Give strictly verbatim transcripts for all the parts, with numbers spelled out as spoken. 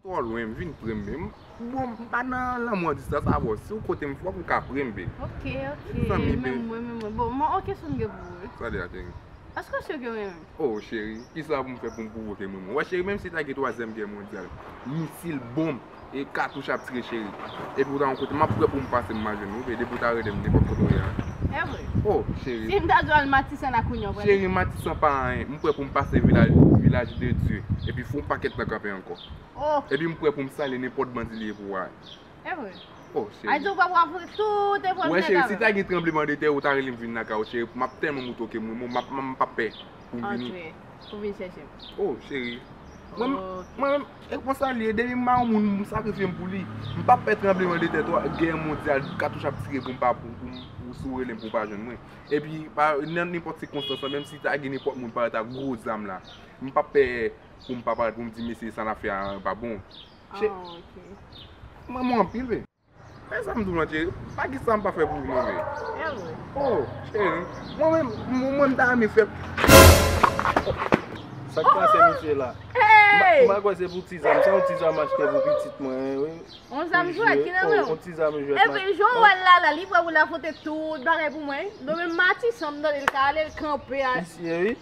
Twò lwen, m vin pre m, men m, bon, m pa nan lanmou a distans avè w. Si w kote m, fòk ou ka pre m, baby. Ok, ok. Zanmi, men mwen, men mwen. Bon, mwen, yon kesyon m gen pou ou. Sa de a, cheri? Èske w sure ke w renmen m? Oh, cheri, kisa pou m fè pou m pwouve ke m renmen w? Wè, cheri, menm si ta gen twazyèm gè mondyal, misil, bonm, e katouch ap tire, cheri. Epi ou ta yon kote, m ap prè pou m pase m al jwenn ou, baby, depi ou ta rele m nenpòt kote w ye a. E vre? Oh, cheri. Si m ta di w al Matisan la kounye a, w prale? Cheri, Matisan pa anyen. M prè pou m pase vilaj, vilaj de Dye. Epi fè yon pakèt tan kanpe ankò. Oh. Epi m prè pou m sale nenpòt bandi li ye pou w a. E vre? Oh, cheri. Ay di w pa pou afronte tout efò. Wè, cheri, si ta gen tranbleman de tè, ou ta rele m vin lakay ou, cheri. M ap tèlman moutre w ke m renmen w, m ap, m ap pè pou m vini. Antre, pou vin chèche m. Oh, cheri. Mwen, mwen menm, e konsa li ye, depi m a yon moun, m sakrifye m pou li. M p ap pè tranbleman de tè, twa, gè mondyal, katouch ap tire pou m pa, pou, pou, pou si w rele m pou w pa jwenn mwen. Epi, pa, nan nenpòt sikonstans lan, menm si ta gen nenpòt moun parèt ak gwo zam la, m p ap pè pou m pa parèt, pou m di, mesye, sa n ap fè a pa bon. Che-, oh, ok. M renmen w anpil, baby. Men sa m di w lan, cheri, pa gen sa m pa fè pou ou, non, baby. E vre? Oh, cheri. Mwen menm, mwen, mwen m ta renmen fè. Sa k pase misye la? Hey! M pa kwè se pou ti zam, se yon ti zam achte pou pitit mwen, wi. Yon zam jwèt ki nan men w? Yon ti zam jwèt la. Epi jan w wè l la, la, li prè pou l afronte tout bagay pou mwen. Non, men Matisan m tande l ka ale, l kanpe a. Misye, wi.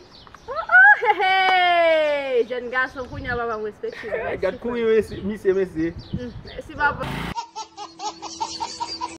Oh, oh, hey, hey! Jèn gason, kounye a papa m respekte w. Gad kouri, mesye, mesye. Mèsi, papa.